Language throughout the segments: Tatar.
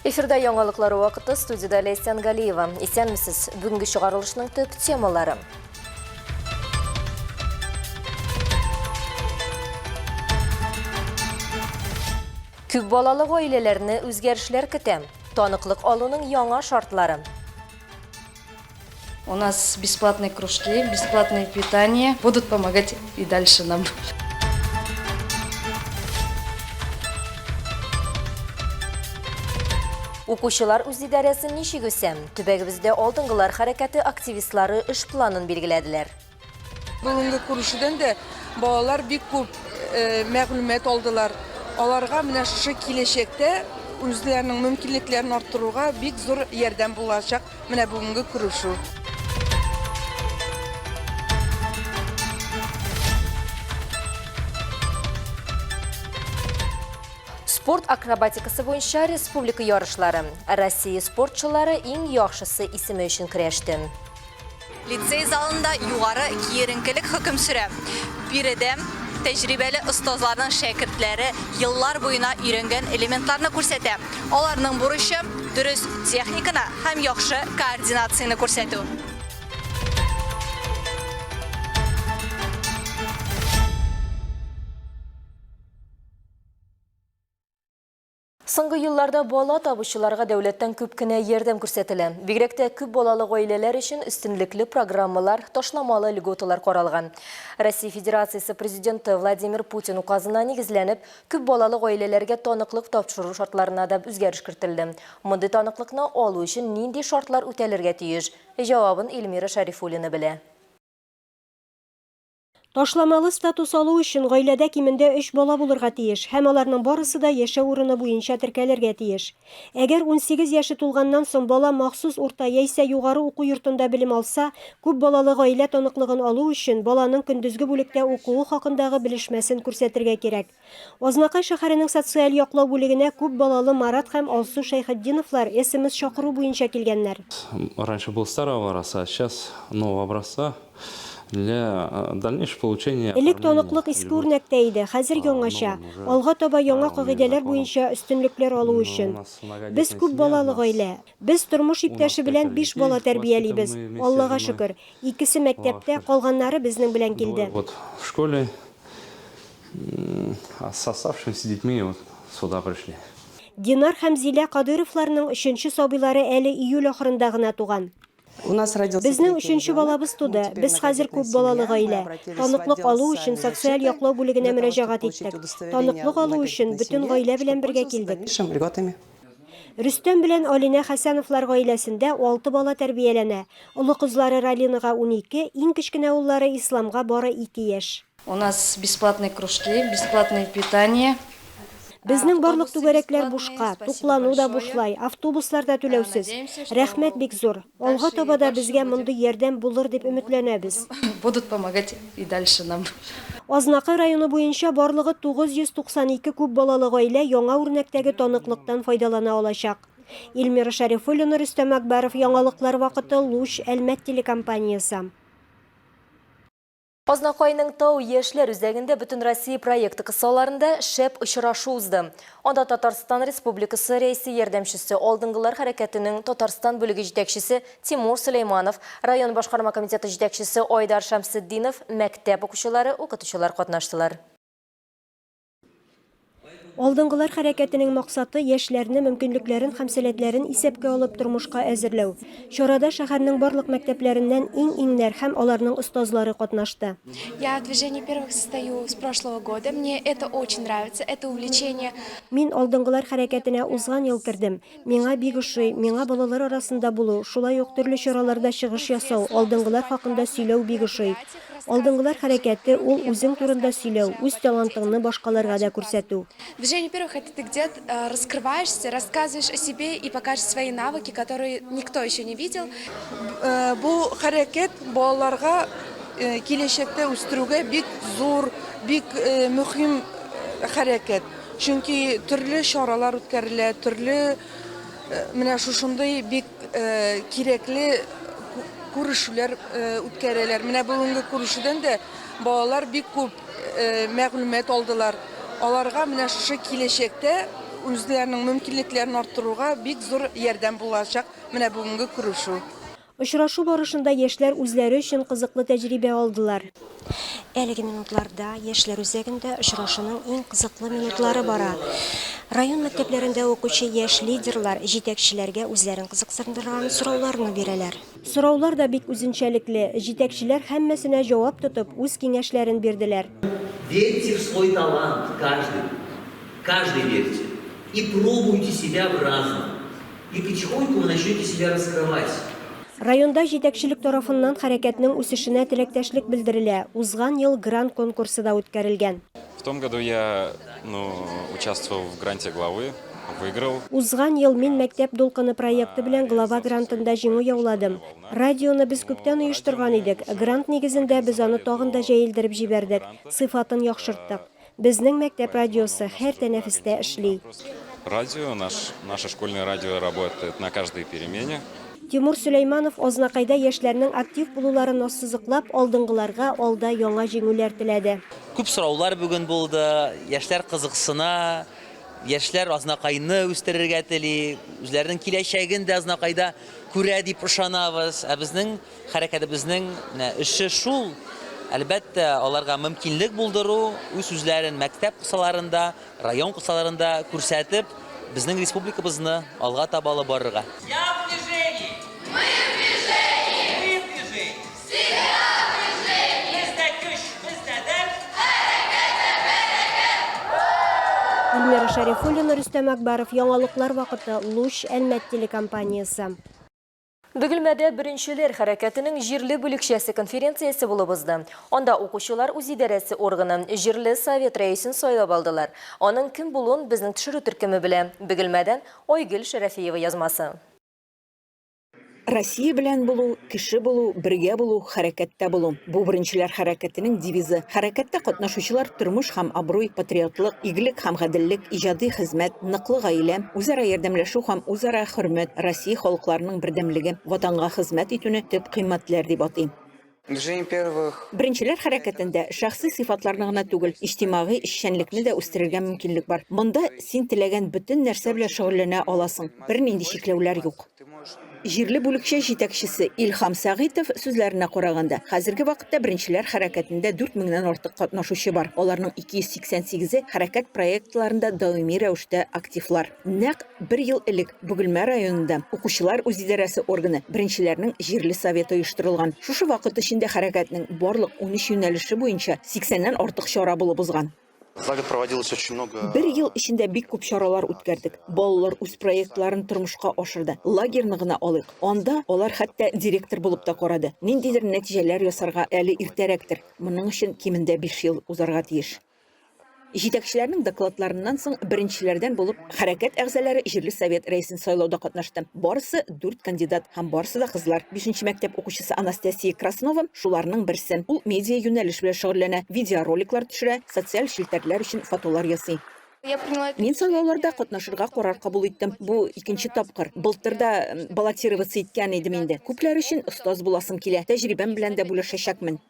Эфирда яңалыклар вакыты, студиядә Ләйсән Галиева. Исәнмесез. Бүгенге чыгарылышның төп темалары. Күп балалы гаиләләрне үзгәрешләр көтә. Таныклык алуның яңа шартлары. У нас бесплатные кружки, бесплатное питание. Будут помогать и дальше нам. Укучылар үзидарәсе ничек үсә? Төбәгебездә алдынгылар хәрәкәте активистлары эш планын билгеләделәр. Бүгенге күрешүдән дә балалар бик күп мәгълүмат алдылар. Аларга менә шушы киләчәктә үзләренең мөмкинлекләрен арттыруга бик зур ярдәм булачак менә бүгенге күрешү. Спорт акробатикасы буенча республика ярышлары. Россия спортчылары иң яхшысы исеме өчен көрәште. Лицей залында югары киеренкелек хөкем сөрә. Биредә тәҗрибәле остазларның шәкертләре еллар буена өйрәнгән элементларны күрсәтә. Аларның бурычы, дөрес техниканы һәм яхшы координацияне күрсәтү. Соңгы елларда бала табучыларга дәүләттән күп кенә ярдәм күрсәтелә. Бигрәк тә күп балалы гаиләләр өчен өстенлекле программалар, ташламалы льготалар каралган. Россия Федерациясе Президенты Владимир Путин указына нигезләнеп, күп балалы гаиләләргә таныклык тапшыру шартларына да үзгәреш кертелде. Мондый таныклыкны алу өчен нинди шартлар үтәлергә тиеш? Җавабын Эльмира Шәрифуллина белә. Ташламалы статус алу өчен гаиләдә кимендә өч бала булырга тиеш һәм аларның барысы да яшәү урыны буенча теркәлергә тиеш. Әгәр 18 яше тулганнан соң бала махсус урта яисә югары уку йортында белем алса, күп балалы гаилә таныклыгын алу өчен баланың көндезге бүлектә укуы хакындагы белешмәсен күрсәтергә кирәк. Азнакай шәһәренең социаль яклау бүлегенә күп балалы Марат һәм Алсу Шәйхетдиновлар СМС-чакыру буенча килгәннәр. Раньше был старого образца, а сейчас нового образца для дальнейшего получения. Элек таныклык иске үрнәктә иде, хәзер яңача. Алга таба яңа кагыйдәләр буенча өстенлекләр алу өчен. Без күп балалы гаилә. Без тормыш иптәше белән биш бала тәрбиялибез, Аллага шөкер. Икесе мәктәптә, калганнары безнең белән килде. Вот в школе А с оставшимися детьми вот сюда пришли. Динар һәм Зилә Кадыйровларның өченче сабыйлары әле июль ахырында гына туган. У нас родился Безнең третий өченче ребенок. балабыз Мы туды. теперь Без хәзер многодетная күп балалы семья. Мы гаилә. обратились в Таныклык отдел алу өчен социальной социаль защиты яклау бүлегенә для того, чтобы мөрәҗәгать получить иттек. удостоверение Таныклык о алу өчен многодетной бөтен семье, гаилә белән чтобы бергә пользоваться килдек. дальнейшими льготами. Рөстәм белән Алинә Хәсәновлар гаиләсендә алты бала тәрбияләнә. Олы кызлары Ралинага 12, иң кечкенә уллары Исламга бары ике яшь. У нас бесплатные кружки, бесплатное питание. Безнең барлык түгәрәкләр бушка, туклану да бушлай, автобуслар да түләүсез. Рәхмәт бик зур. Алга таба да безгә мондый ярдәм булыр дип өметләнәбез. Будут помогать и дальше нам. Азнакай районы буенча барлыгы 992 күп балалы гаилә яңа үрнәктәге таныклыктан файдалана алачак. Эльмира Шәрифуллина, Рөстәм Әкбәров, Яңалыклар вакыты, Луч, Әлмәт телекомпаниясе. Азнакайның Тау яшьләр үзәгендә Бөтенроссия проекты кысаларында шәп очрашу узды. Анда Татарстан Республикасы Рәисе ярдәмчесе, Алдынгылар хәрәкәтенең Татарстан бүлеге җитәкчесе Тимур Сөләйманов, район башкарма комитеты җитәкчесе Айдар Шәмсетдинов, мәктәп укучылары, укытучылар катнаштылар. Алдынгылар хәрәкәтенең максаты, яшьләрне мөмкинлекләрен һәм сәләтләрен исәпкә алып тормышка әзерләү. Чарада шәһәрнең барлык мәктәпләреннән иң-иңнәр һәм аларның остазлары катнашты. Я в Движении первых состою с прошлого года, мне это очень нравится, это увлечение. Мин Алдынгылар хәрәкәтенә узган ел кердем. Миңа бик ошый, миңа балалар арасында булу, шулай ук төрле чараларда чыгыш ясау, алдынгылар хакында сөйләү бик ошый. Алдынгылар хәрәкәте, ул үзең турында сөйләү, үз талантыңны башкаларга да күрсәтү. Движение первых, это ты где раскрываешься, рассказываешь о себе и покажешь свои навыки, которые никто еще не видел. Бу хәрәкәт балаларга киләчәктә үстерүгә бик зур, бик мөһим хәрәкәт. Чөнки төрле чаралар үткәрелә, төрле менә шушындый бик кирәкле күрешүләр үткәрәләр. Менә бүгенге күрешүдән дә балалар бик күп мәгълүмат алдылар. Аларга менә шушы киләчәктә үзләренең мөмкинлекләрен арттыруга бик зур ярдәм булачак менә бүгенге күрешү. Очрашу барышында яшьләр үзләре өчен кызыклы тәҗрибә алдылар. Әлеге минутларда Яшьләр үзәгендә очрашуның иң кызыклы минутлары бара. Район мәктәпләрендә укучы яшь лидерлар җитәкчеләргә үзләрен кызыксындырган сорауларны бирәләр. Сораулар да бик үзенчәлекле, җитәкчеләр һәммәсенә җавап тотып, үз киңәшләрен бирделәр. Верьте в свой талант, каждый, каждый верьте. И пробуйте себя в разном. И потихоньку вы начнете себя раскрывать. Районда җитәкчелек тарафыннан хәрәкәтнең үсешенә теләктәшлек белдерелә. Узган ел грант конкурсы да үткәрелгән. В том году я, ну, участвовал в гранте главы, выиграл. Узган ел мин Мәктәп дулкыны проекты белән глава грантында җиңү яуладым. Радионы без күптән оештырган идек. Грант нигезендә без аны тагын да җәелдереп җибәрдек, сыйфатын яхшырттык. Безнең мәктәп радиосы һәр тәнәфестә эшли. Радио, наш, наше школьное радио работает на каждой перемене. Тимур Сөләйманов Азнакайда яшьләрнең актив булуларын ассызыклап, алдынгыларга алда яңа җиңүләр теләде. Күп сораулар бүген булды, яшьләр кызыксына, яшьләр Азнакайны үстерергә тели, үзләренең киләчәген дә Азнакайда күрә дип ышанабыз. Ә безнең Хәрәкәтебезнең менә эше шул, әлбәттә, аларга мөмкинлек булдыру, үз-үзләрен мәктәп кысаларында, район кысаларында күрсәтеп, безнең республикабызны алга таба алып барырга. Я в движении! Мы в движении! Мы в движении! Всегда в движении! Бездә көч, бездә дәрт! Хәрәкәттә бәрәкәт! Эльмира Шәрифуллина, Рөстәм Акбаров, Яңалыклар вакыты, Луч, Әлмәт телекомпаниясе. Бөгелмәдә Беренчеләр хәрәкәтенең җирле бүлекчәсе конференциясе булып узды. Анда укучылар үзидарәсе органы, җирле совет рәисен сайлап алдылар. Аның кем булуын безнең төшерү төркеме белә. Бөгелмәдән Айгөл Шәрәфиева язмасы. Россия белән булу, кеше булу, бергә булу, хәрәкәттә булу. Бу Беренчеләр хәрәкәтенең девизы. Хәрәкәттә катнашучылар тормыш һәм абруй, патриотлык, игелек һәм гаделлек, иҗади хезмәт, ныклы гаилә, үзара ярдәмләшү һәм үзара хөрмәт, Россия халыкларының бердәмлеге, Ватанга хезмәт итүне төп кыйммәтләр дип атый. Движение первых. Беренчеләр хәрәкәтендә шәхси сыйфатларны гына түгел, иҗтимагый эшчәнлекне дә үстерергә мөмкинлек бар. Монда син теләгән бөтен нәрсә белән шөгыльләнә аласың, бернинди чикләүләр юк. Җирле бүлекчә җитәкчесе Илһам Сәгыйтов сүзләренә караганда, хәзерге вакытта Беренчеләр хәрәкәтендә 4 меңнән артык катнашучы бар. Аларның 288-е хәрәкәт проектларында даими рәвештә активлар. Нәкъ бер ел элек Бөгелмә районында укучылар үзидарәсе органы, Беренчеләрнең җирле советы оештырылган. Шушы вакыт эчендә хәрәкәтнең барлык 13 юнәлеше буенча 80-нән артык чара булып узган. За год проводилось очень много. Бер ел эчендә бик күп чаралар үткәрдек. Балалар үз проектларын тормышка ашырды. Лагерьны гына алыйк. Анда алар хәтта директор булып та карады. Ниндидер нәтиҗәләр ясарга әле иртәрәктер. Моның өчен кимендә биш ел узарга тиеш. Җитәкчеләрнең докладларыннан соң беренчеләрдән булып хәрәкәт әгъзалары җирле совет рәисен сайлауда катнашты. Барысы дүрт кандидат һәм барысы да кызлар. Бишенче мәктәп укучысы Анастасия Краснова шуларның берсе. Ул медиа юнәлеш белән шөгыльләнә, видеороликлар төшерә, социаль челтәрләр өчен фотолар ясый. Мин сайлауларда катнашырга карар кабул иттем. Бу икенче тапкыр. Былтыр да баллотироваться иткән идем инде. Күпләр өчен остаз буласым килә. Тәҗрибәм белән дә бүлешәчәкмен.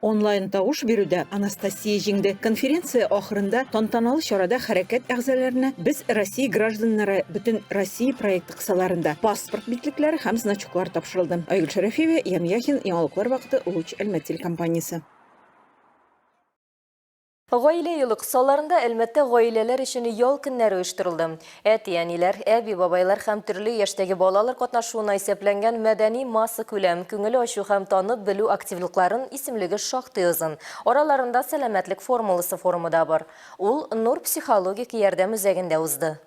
Онлайн тавыш бирүдә Анастасия җиңде. Конференция ахырында тантаналы чарада хәрәкәт әгъзаларына Без Россия гражданнары Бөтенроссия проекты кысаларында паспорт битлекләре һәм значоклар тапшырылды. Айгөл Шәрәфиева, Ян Яхин, Яңалыклар вакыты, Луч, Әлмәт телекомпаниясе. Гаилә елы кысаларында Әлмәттә гаиләләр өчен ял көннәре оештырылды. Әти-әниләр, әби-бабайлар һәм төрле яшьтәге балалар катнашуына исәпләнгән мәдәни массакүләм, күңел ачу һәм танып белү активлыкларын исемлеге шактый озын. Араларында Сәламәтлек формуласы форумы да бар. Ул Нур психологик ярдәм үзәгендә узды.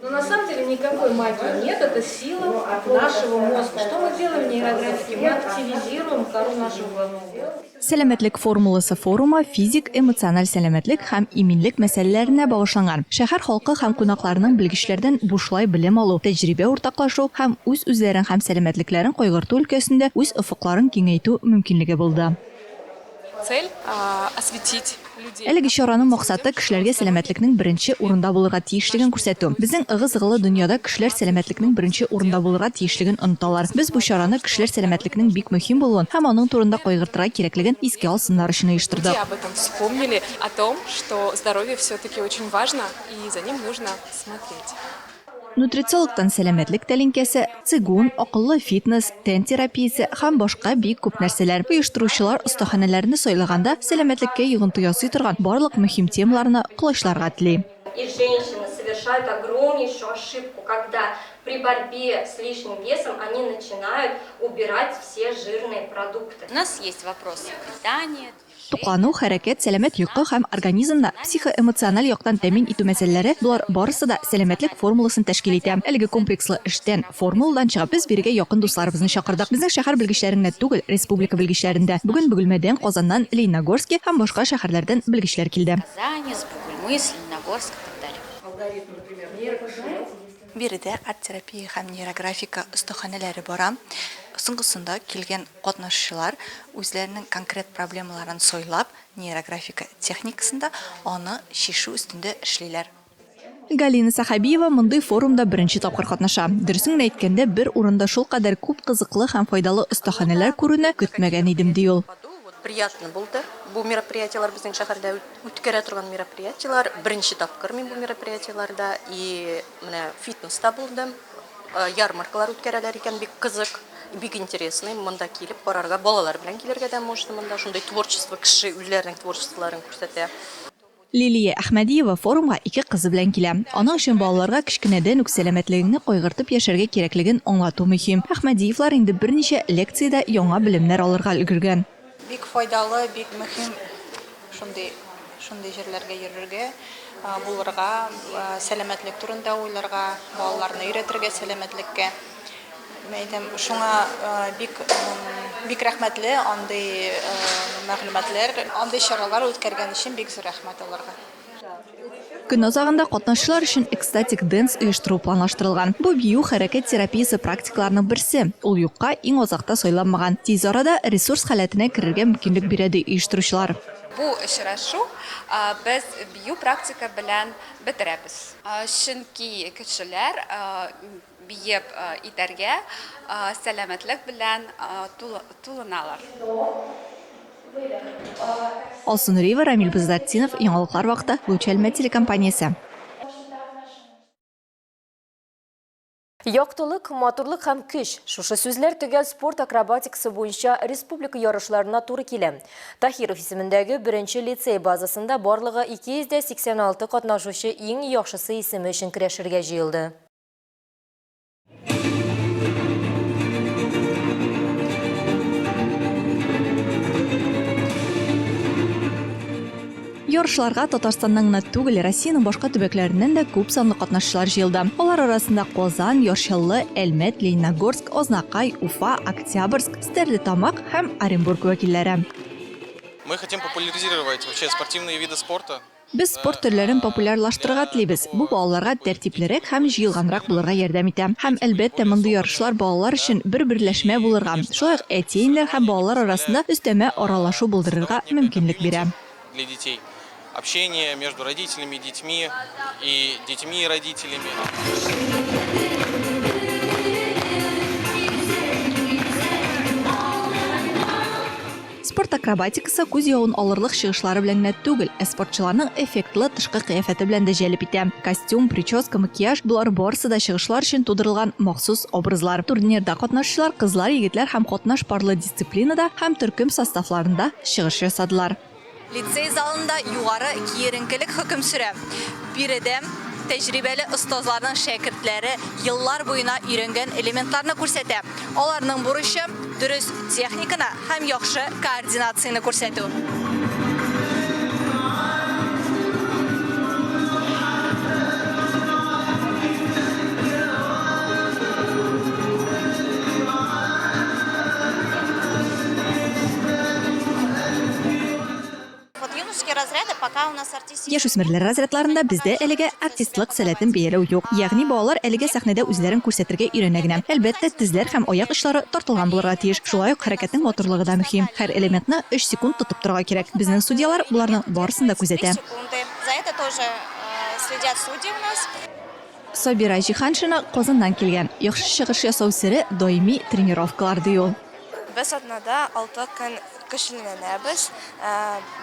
Но на самом деле никакой магии нет, это сила нашего мозга. Что мы делаем в нейрографике? Мы активизируем кору нашего головного мозга. Сәламәтлек формуласы форумы физик, эмоциональ сәламәтлек һәм иминлек мәсьәләләренә багышланган. Шәһәр халкы һәм кунакларының белгечләрдән бушлай белем алу, тәҗрибә уртаклашу һәм үз-үзләрен һәм сәламәтлекләрен кайгырту өлкәсендә үз офыкларын киңәйтү мөмкинлеге булды. Цель, осветить людей. Әлеге чараның максаты, кешеләргә сәламәтлекнең беренче урында булырга тиешлеген күрсәтү. Безнең ыгы-зыгылы дөньяда кешеләр сәламәтлекнең беренче урында булырга тиешлеген оныталар. Без бу чараны кешеләр сәламәтлекнең бик мөһим булуын һәм аның турында кайгыртырга кирәклеген искә алсыннар өчен оештырдык. Люди об этом вспомнили, о том, что здоровье все-таки очень важно и за ним нужно смотреть. Нутрициологтан сәламәтлек тәлинкәсе, цигун, акыллы фитнес, тән терапиясе һәм башка бик күп нәрсәләр. Оештыручылар остаханәләрне сайлаганда сәламәтлеккә йогынты ясый торган барлык мөһим темаларны колачларга тели. И женщины совершают огромнейшую ошибку, когда при борьбе с лишним весом они начинают убирать все жирные продукты. У нас есть вопросы питания, Туклану, хәрәкәт, сәламәт йокы һәм организмны психоэмоциональ яктан тәэмин итү мәсьәләләре, болар барысы да сәламәтлек формуласын тәшкил итә. Әлеге комплекслы эштән, формуладан чыгып, без бирегә якын дусларыбызны чакырдык. Безнең шәһәр белгечләрен генә түгел, республика белгечләрен дә. Бүген Бөгелмәдән, Казаннан, Лениногорски һәм башка шәһәрләрдән белгечләр килде. Казани, с Бугульмы, с Лениногорска и так далее. Биредә арт-терапия һәм нейрографика остаханәләре бара. Соңгысында килгән катнашучылар үзләренең конкрет проблемаларын сайлап, нейрографика техникасында аны чишү өстендә эшлиләр. Галина Сәхәбиева мондый форумда беренче тапкыр катнаша. Дөресен генә әйткәндә, бер урында шулкадәр күп кызыклы һәм файдалы остаханәләр күрүне көтмәгән идем, ди ул. Приятно булды бу мероприятиеләр безнең шәһәрдә үткәрә торган мероприятиеләр. Беренче тапкыр мин бу мероприятиеләрдә и менә фитнеста булдым. Ярмаркалар үткәрәләр икән, бик кызык, бик интересный. Монда килеп карарга, балалар белән килергә дә можно монда. Шундый творчество, кеше үзләренең творчестволарын күрсәтә. Лилия Әхмәдиева форумга ике кызы белән килә. Аның өчен балаларга кечкенәдән үк сәламәтлегеңне кайгыртып яшәргә кирәклеген аңлату мөһим. Әхмәдиевлар инде берничә лекциядә яңа белемнәр алырга өлгергән. Бик файдалы, бик мөһим шундый шундый җирләргә йөрергә, булырга, сәламәтлек турында уйларга, балаларны өйрәтергә сәламәтлеккә. Мин әйтәм, шуңа бик бик рәхмәтле андый мәгълүматлар, андый чаралар үткәргән өчен бик зур рәхмәт аларга. Көн азагында катнашчылар өчен экстатик дэнс оештыру планлаштырылган. Бу бию хәрәкәт терапиясе практикаларының берсе. Ул юкка иң азакта сайланмаган. Тиз арада ресурс халәтенә керергә мөмкинлек бирә, ди оештыручылар. Бу очрашу без бию практика белән бетерәбез. Чөнки кешеләр биеп итәргә сәламәтлек белән тулыналар. Алсу Нуриева, Рамил Быздартдинов, Яңалыклар вакыты, Луч Әлмәт телекомпаниясе. Яктылык, матурлык һәм көч. Шушы сүзләр төгәл спорт акробатикасы буенча республика ярышларына туры килә. Таһиров исемендәге беренче лицей базасында барлыгы 286 катнашучы иң яхшысы исеме өчен көрәшергә җыелды. Ярышларга Татарстаннан гына түгел, Россиянең башка төбәкләреннән дә күп санлы катнашчылар җыелды. Алар арасында Казан, Яр Чаллы, Әлмәт, Лениногорск, Азнакай, Уфа, Октябрьск, Стәрлетамак һәм Оренбург вәкилләре. Мы хотим популяризировать вообще спортивные виды спорта. Без спорт төрләрен популярлаштырырга телибез. Бу балаларга тәртиплерәк һәм җыелганрак булырга ярдәм итә. Һәм, әлбәттә, мондый ярышлар балалар өчен бер берләшмә булырга, шулай ук әти-әниләр һәм балалар арасында өстәмә аралашу булдырырга мөмкинлек бирә. Для детей. Общение между родителями, детьми и детьми и родителями. Спорт акробатикасы күз явын алырлык чыгышлары белән генә түгел, ә спортчыларның эффектлы тышкы кыяфәте белән дә җәлеп итә. Костюм, прическа, макияж, болар барысы да чыгышлар өчен тудырылган махсус образлар. Турнирда катнашучылар кызлар, егетләр һәм катнаш парлы дисциплинада һәм төркем составларында чыгыш ясадылар. Лицей залында югары киеренкелек хөкем сөрә. Биредә тәҗрибәле остазларның шәкертләре еллар буена өйрәнгән элементларны күрсәтә. Аларның бурычы, дөрес техниканы һәм яхшы координацияне күрсәтү. Яшүсмерләр разрядларында бездә әлегә артистлык сәләтен бәяләү юк. Ягъни балалар әлегә сәхнәдә үзләрен күрсәтергә өйрәнә генә. Әлбәттә, тезләр һәм аяк очлары тартылган булырга тиеш. Шулай ук хәрәкәтнең матурлыгы да мөһим. Һәр элементны өч секунд тотып торырга кирәк. Безнең судьялар боларның барысын да күзәтә. Сабира Җиһаншина Казаннан килгән. Яхшы чыгыш ясау сере, даими тренировкалар, ди ул. Без атнада алты көн көчлеләнәбез,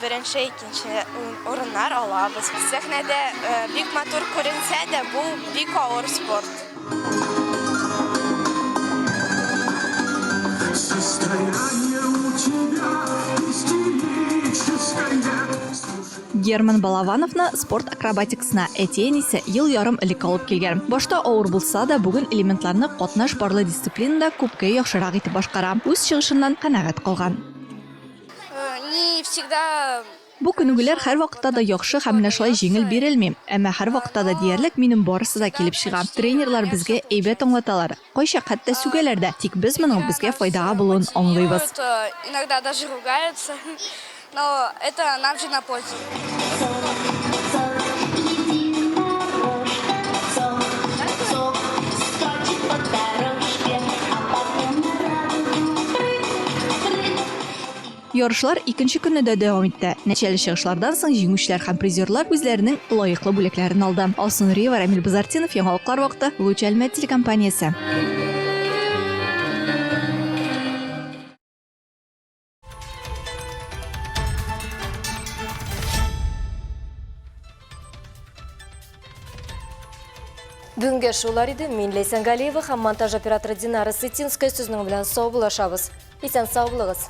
беренче, икенче урыннар алабыз. Сәхнәдә бик матур күренсә дә, бу бик авыр спорт. Состояние у тебя истерическое. Герман Балавановны спорт акробатикасына әти-әнисе ел ярым элек алып килгән. Башта авыр булса да, бүген элементларны катнаш парлы дисциплинада күпкә яхшырак итеп башкара. Үз чыгышыннан канәгать калган. Не всегда Бу күнегүләр һәрвакытта да яхшы һәм менә шулай җиңел бирелми. Әмма һәрвакытта да диярлек минем барысы да килеп чыга. Тренерлар безгә әйбәт аңлаталар. Кайчак хәтта сүгәләр дә, тик без моның безгә файдага булуын аңлыйбыз. Иногда даже ругаются, но это нам же на пользу. Ярышлар икенче көнне дә дәвам итте. Нәтиҗәле чыгышлардан соң җиңүчеләр һәм призерлар үзләренең лаеклы бүләкләрен алды. Алсу Нуриева, Рамил Базартинов, Яңалыклар вакыты, Луч Әлмәт телекомпаниясе. Бүгенгә шулар иде. Мин Ләйсән Галиева һәм монтаж операторы Динара Сытинская сезнең белән саубуллашабыз. Исән сау булыгыз.